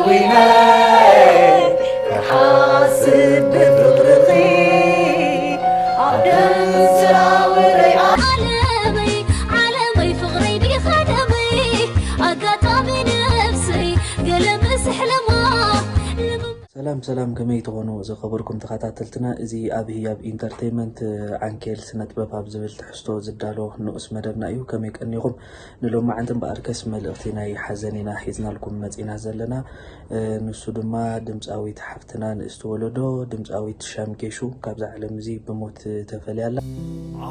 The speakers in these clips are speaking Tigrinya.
ወይነይ ክሓስብ ብፍቕርኺ ኣብ ደም ስራውረይ ዓለመይ ዓለመይ ፍቕረይ ዲኻ ደመይ ኣጋጣሚ ነብሰይ ገለ ምስሕለማ ሰላም ሰላም፣ ከመይ ትኾኑ ዝኸበርኩም ተኸታተልትና? እዚ ኣብ ህያብ ኢንተርቴይመንት ዓንኬል ስነ ጥበብ ኣብ ዝብል ትሕዝቶ ዝዳሎ ንኡስ መደብና እዩ። ከመይ ቀኒኹም? ንሎማዓንቲ እምበኣርከስ መልእኽቲ ናይ ሓዘን ኢና ሒዝናልኩም መፂና ዘለና። ንሱ ድማ ድምፃዊት ሓፍትና ንእስቲ ወለዶ ድምፃዊት ሻምጌሹ ካብዛ ዓለም እዚ ብሞት ተፈልያ ኣላ።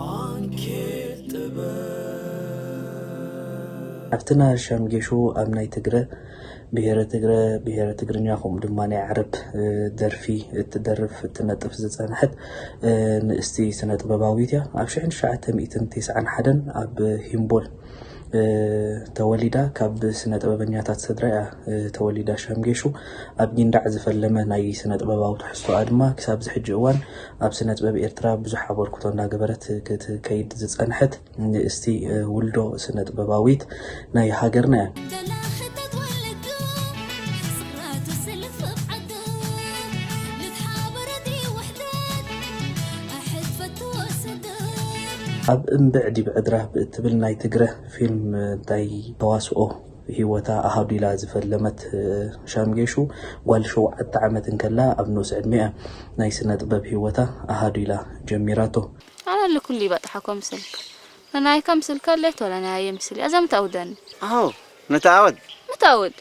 ዓንኬል ጥበብ ሓፍትና ሻምጌሹ ኣብ ናይ ትግረ ብሄረ ትግረ፣ ብሄረ ትግርኛ ከምኡ ድማ ናይ ዓረብ ደርፊ እትደርፍ እትነጥፍ ዝፀንሐት ንእስቲ ስነ ጥበባዊት እያ። ኣብ ሽሕን ትሽዓተ ሚእትን ተስዓን ሓደን ኣብ ሂምቦል ተወሊዳ ካብ ስነ ጥበበኛታት ስድራ እያ ተወሊዳ። ሻምጌሹ ኣብ ጊንዳዕ ዝፈለመ ናይ ስነ ጥበባዊ ትሕዝቶኣ ድማ ክሳብ ዝሕጂ እዋን ኣብ ስነ ጥበብ ኤርትራ ብዙሕ ኣበርክቶ እናገበረት ክትከይድ ዝፀንሐት ንእስቲ ውልዶ ስነ ጥበባዊት ናይ ሃገርና እያ። ኣብ እምብዕ ዲብ ዕድራ ብእትብል ናይ ትግረ ፊልም ናይ ተዋስኦ ህይወታ ኣሃዱ ኢላ ዝፈለመት ሻምጌሹ ጓል ሸውዓተ ዓመት እንከላ ኣብ ንኡስ ዕድሚኣ ናይ ስነ ጥበብ ህይወታ ኣሃዱ ኢላ ጀሚራቶ። ኣነ ልኩሉ ይበጥሓ ኮምስልክ ንናይ ከምስልከ ሌት ወለ ናይ የምስል እያ ዘምታውደኒ ኣው ንተኣወድ ንተኣወድ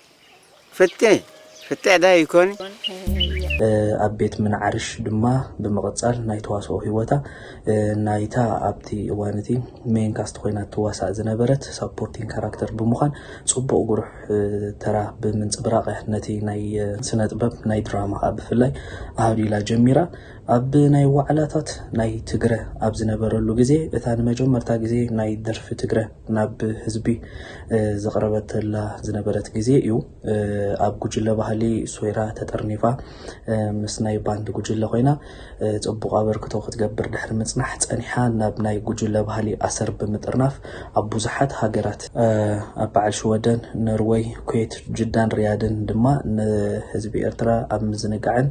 ፍቴ ፍቴ ዳ ይኮኒ ኣብ ቤት ምንዓርሽ ድማ ብምቕጻል ናይ ተዋስኦ ህይወታ ናይታ ኣብቲ እዋን እቲ ሜን ካስት ኮይና ትዋሳእ ዝነበረት ሳፖርቲንግ ካራክተር ብምዃን ጽቡቕ ጉሩሕ ተራ ብምንጽብራቕ ነቲ ናይ ስነ ጥበብ ናይ ድራማ ከዓ ብፍላይ ኣሃዱ ኢላ ጀሚራ። ኣብ ናይ ዋዕላታት ናይ ትግረ ኣብ ዝነበረሉ ግዜ እታ ንመጀመርታ ግዜ ናይ ደርፊ ትግረ ናብ ህዝቢ ዘቕረበትላ ዝነበረት ግዜ እዩ። ኣብ ጉጅለ ባህሊ ሶይራ ተጠርኒፋ ምስ ናይ ባንድ ጉጅለ ኮይና ፅቡቕ ኣበርክቶ ክትገብር ድሕሪ ምፅናሕ ፀኒሓ ናብ ናይ ጉጅለ ባህሊ ኣሰር ብምጥርናፍ ኣብ ብዙሓት ሃገራት ኣብ በዓል ሽወደን፣ ኖርወይ፣ ኩዌት፣ ጅዳን ሪያድን ድማ ንህዝቢ ኤርትራ ኣብ ምዝንጋዕን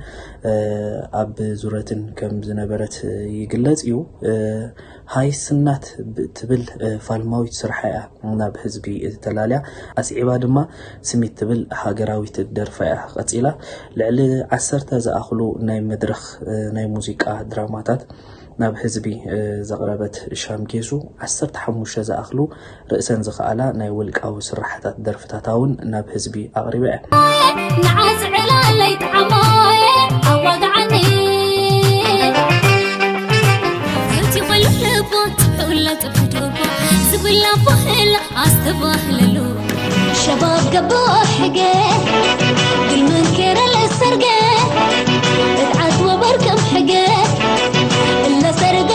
ኣብ ዙረትን ከም ዝነበረት ይግለፅ እዩ። ሃይ ስናት ትብል ፋልማዊት ስርሓ እያ ናብ ህዝቢ ተላልያ። ኣስዒባ ድማ ስሚት ትብል ሃገራዊት ደርፋ እያ ቀፂላ። ልዕሊ ዓሰርተ ዝኣኽሉ ናይ መድረኽ ናይ ሙዚቃ ድራማታት ናብ ህዝቢ ዘቕረበት ሻም ጌሱ፣ ዓሰርተ ሓሙሽተ ዝኣኽሉ ርእሰን ዝኸኣላ ናይ ውልቃዊ ስርሓታት ደርፍታታ እውን ናብ ህዝቢ ኣቕሪባ እያ። ንዓስ ዕላለይ ጠዓሞየ ኣዋግዓኒ እቲ ኹሉ ልቦ ትብሎ ጥፍድቦ ዝብላ ባህል ኣስተባህለሉ ሸባብ ገባሕ ሕገ ግልምን ኬረል ሰርገ እትዓት ወበር ከም ሕገ እለ ሰርገ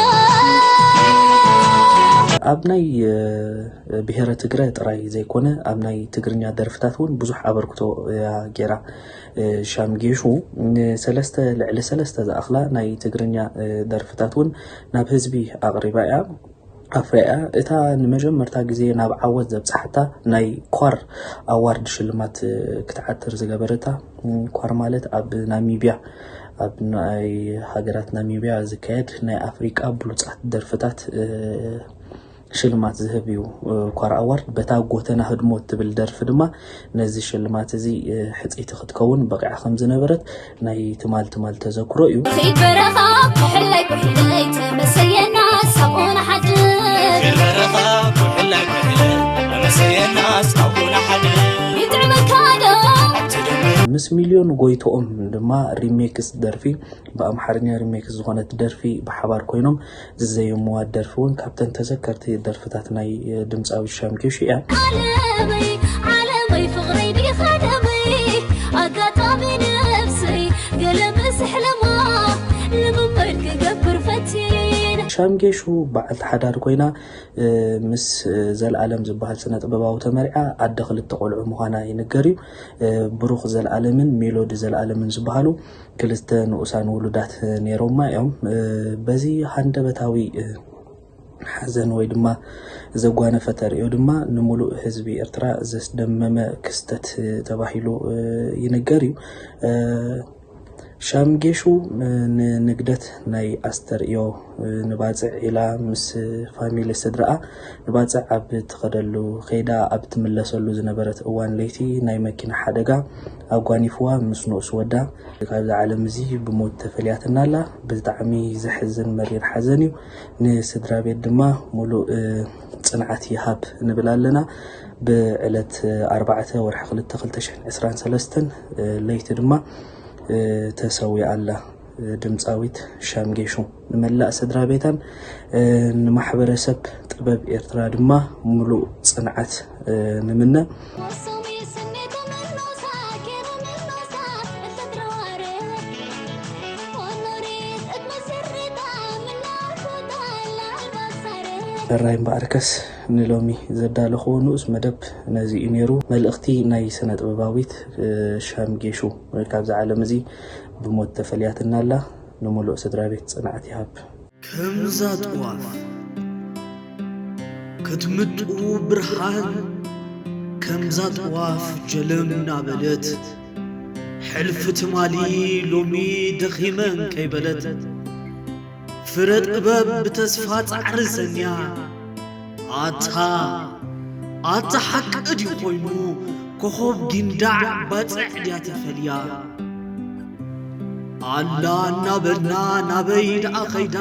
ኣብ ናይ ብሄረ ትግረ ጥራይ ዘይኮነ ኣብ ናይ ትግርኛ ደርፍታት እውን ብዙሕ ኣበርክቶ እያ ገይራ። ሻም ጌሹ ንሰለስተ ልዕሊ ሰለስተ ዝኣኽላ ናይ ትግርኛ ደርፍታት እውን ናብ ህዝቢ ኣቕሪባ እያ ኣፍሪያ እያ። እታ ንመጀመርታ ግዜ ናብ ዓወት ዘብፅሓታ ናይ ኳር ኣዋርድ ሽልማት ክትዓትር ዝገበረታ ኳር ማለት ኣብ ናሚብያ ኣብ ናይ ሃገራት ናሚብያ ዝካየድ ናይ ኣፍሪቃ ብሉፃት ደርፍታት ሽልማት ዝህብ እዩ። ኳር ኣዋርድ በታ ጎተና ህድሞ እትብል ደርፊ ድማ ነዚ ሽልማት እዚ ሕፅይቲ ክትከውን በቒዓ ከም ዝነበረት ናይ ትማል ትማል ተዘክሮ እዩ። ኺድ በረኻ ኩሕለይ ኩሕለይ ተመሰየና ሳብኡ ንሓድር። ኺድ በረኻ ኩሕለይ ኩሕለይ ተመሰየና ሳብኡ ንሓድር። ይጥዕመካ ዶ? ምስ ሚልዮን ጎይትኦም ድማ ሪሜክስ ደርፊ ብኣምሓርኛ ሪሜክስ ዝኾነት ደርፊ ብሓባር ኮይኖም ዝዘየምዋ ደርፊ እውን ካብተን ተዘከርቲ ደርፍታት ናይ ድምፃዊ ሻም ጌሹ እያ። ዓለመይ ዓለመይ ፍቕረይ ዲኻ ደመይ ኣጋጣሚ ነብሰይ ገለ ምስሕለማ ልምምድ ክገብር ፈቲነ። ሻም ጌሹ በዓልቲ ሓዳር ኮይና ምስ ዘልኣለም ዝበሃል ስነ ጥበባዊ ተመሪዓ ኣደ ክልተ ቆልዑ ምዃና ይንገር እዩ። ብሩኽ ዘልኣለምን ሜሎዲ ዘልኣለምን ዝበሃሉ ክልተ ንኡሳን ውሉዳት ነይሮማ እዮም። በዚ ሃንደበታዊ ሓዘን ወይ ድማ ዘጓነፈ ተርእዮ ድማ ንምሉእ ህዝቢ ኤርትራ ዘስደመመ ክስተት ተባሂሉ ይንገር እዩ። ሻምጌሹ ንንግደት ናይ ኣስተርእዮ ንባጽዕ ኢላ ምስ ፋሚሊ ስድራኣ ንባጽዕ ኣብ ትኸደሉ ከይዳ ኣብ ትምለሰሉ ዝነበረት እዋን ለይቲ ናይ መኪና ሓደጋ ኣጓኒፍዋ ምስ ንኡስ ወዳ ካብዚ ዓለም እዚ ብሞት ተፈልያትና ኣላ። ብጣዕሚ ዘሕዝን መሪር ሓዘን እዩ። ንስድራ ቤት ድማ ሙሉእ ጽንዓት ይሃብ ንብል ኣለና። ብዕለት ኣርባዕተ ወርሒ ክልተ ክልተ ሽሕን ዕስራን ሰለስተን ለይቲ ድማ ተሰዊኣ ኣላ። ድምጻዊት ሻምጌሹ ንመላእ ስድራ ቤታን ንማሕበረሰብ ጥበብ ኤርትራ ድማ ሙሉእ ጽንዓት ንምነ። ሕራይ እምበኣርከስ ንሎሚ ዘዳለኹዎ ንኡስ መደብ ነዚ እዩ ነይሩ። መልእኽቲ ናይ ስነ ጥበባዊት ሻምጌሹ ካብዚ ዓለም እዚ ብሞት ተፈልያትና ኣላ። ንምሉእ ስድራ ቤት ጽንዓት ይሃብ። ከምዛ ጥዋፍ ክትምጡ ብርሃን፣ ከምዛ ጥዋፍ ጀለም እናበለት፣ ሕልፊ ትማሊ ሎሚ ደኺመን ከይበለት፣ ፍረ ጥበብ ብተስፋ ጻዕሪ ሰንያ፣ ኣታ፣ ኣታ ሓቂ ድዩ ኮይኑ፣ ኮኾብ ጊንዳዕ ባጽዕ ድያ ተፈልያ? ኣላ እናበልና ናበይ ደኣ ኸይዳ፣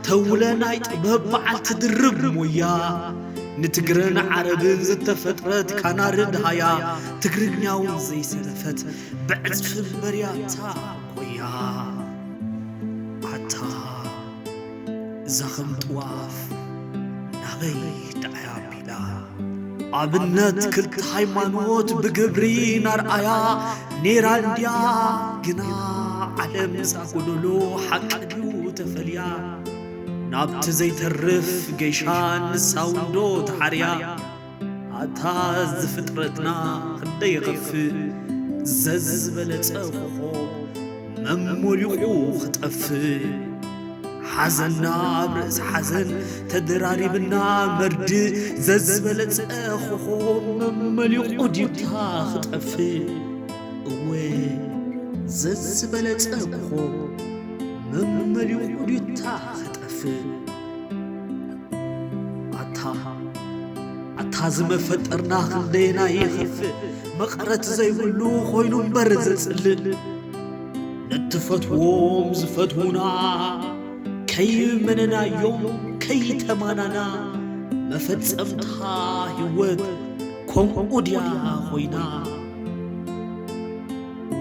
ተውለ ናይ ጥበብ በዓል ትድርብ ሞያ። ንትግረን ዓረብን ዝተፈጥረት ካናርድ ሃያ፣ ትግርኛውን ዘይሰለፈት ብዕጽፊ በርያታ ኮያ። ኣታ እዛ ከም ጥዋፍ ናበይ ደኣያ ኣቢላ? ኣብነት ክልተ ሃይማኖት ብግብሪ ናርኣያ ኔራ እንድያ፣ ግና ዓለም እዛ ጎደሎ ሓቂ ድዩ ተፈልያ? ናብቲ ዘይተርፍ ገይሻ ንሳ ውንዶ ተሓርያ። ኣታ እዚ ፍጥረትና ክንደይ ይኸፍእ፣ ዘዝበለጸ ኮኾብ መመሊቑ ክጠፍእ። ሓዘንና ኣብ ርእሲ ሓዘን ተደራሪብና መርድእ፣ ዘዝበለጸ ኮኾብ መመሊቑ ዲዩታ ክጠፍእ። እወ ዘዝበለጸ ኮኾብ መመሊቑ ዲዩታ ክጠፍእ። ኣታ፣ ኣታ ዝመፈጠርና ክንደየና ይኸፍእ፣ መቐረት ዘይብሉ ኮይኑ እምበር ዘጽልእ። ንትፈትዎም ዝፈትዉና፣ ከይመነናዮም ከይተማናና፣ መፈጸምታ ህይወት ከምኡ ድያ ኮይና?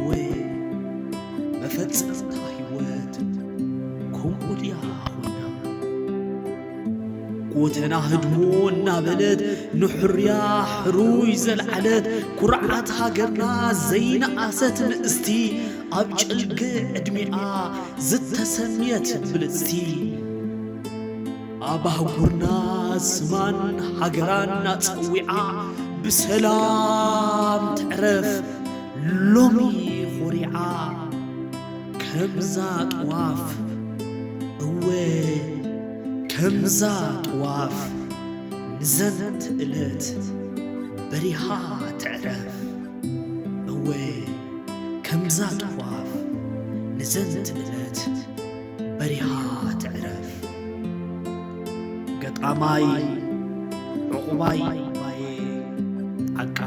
ወይ መፈጸምታ ህይወት ከምኡ ድያ ኮይና? ጎተና ህድሞ እናበለት ንሕርያ ሕሩይ ዘልዓለት፣ ኩርዓት ሃገርና ዘይነኣሰት ንእስቲ፣ ኣብ ጭልግዕ ዕድሚኣ ዝተሰምየት ብልጽቲ። ኣብ ኣህጉርና ስማን ሃገራን ኣጸዊዓ፣ ብሰላም ትዕረፍ ሎሚ ኾሪዓ። ከምዛ ጥዋፍ፣ እወ፣ ከምዛ ጥዋፍ ንዘንት እለት በሪሃ ትዕረፍ። እወ፣ ከምዛ ጥዋፍ ንዘንት እለት በሪሃ ትዕረፍ። ገጣማይ ዕቑባይ ባየ ጣቃ።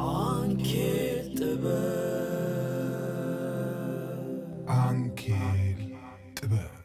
ዓንኬል ጥበብ። ዓንኬል ጥበብ።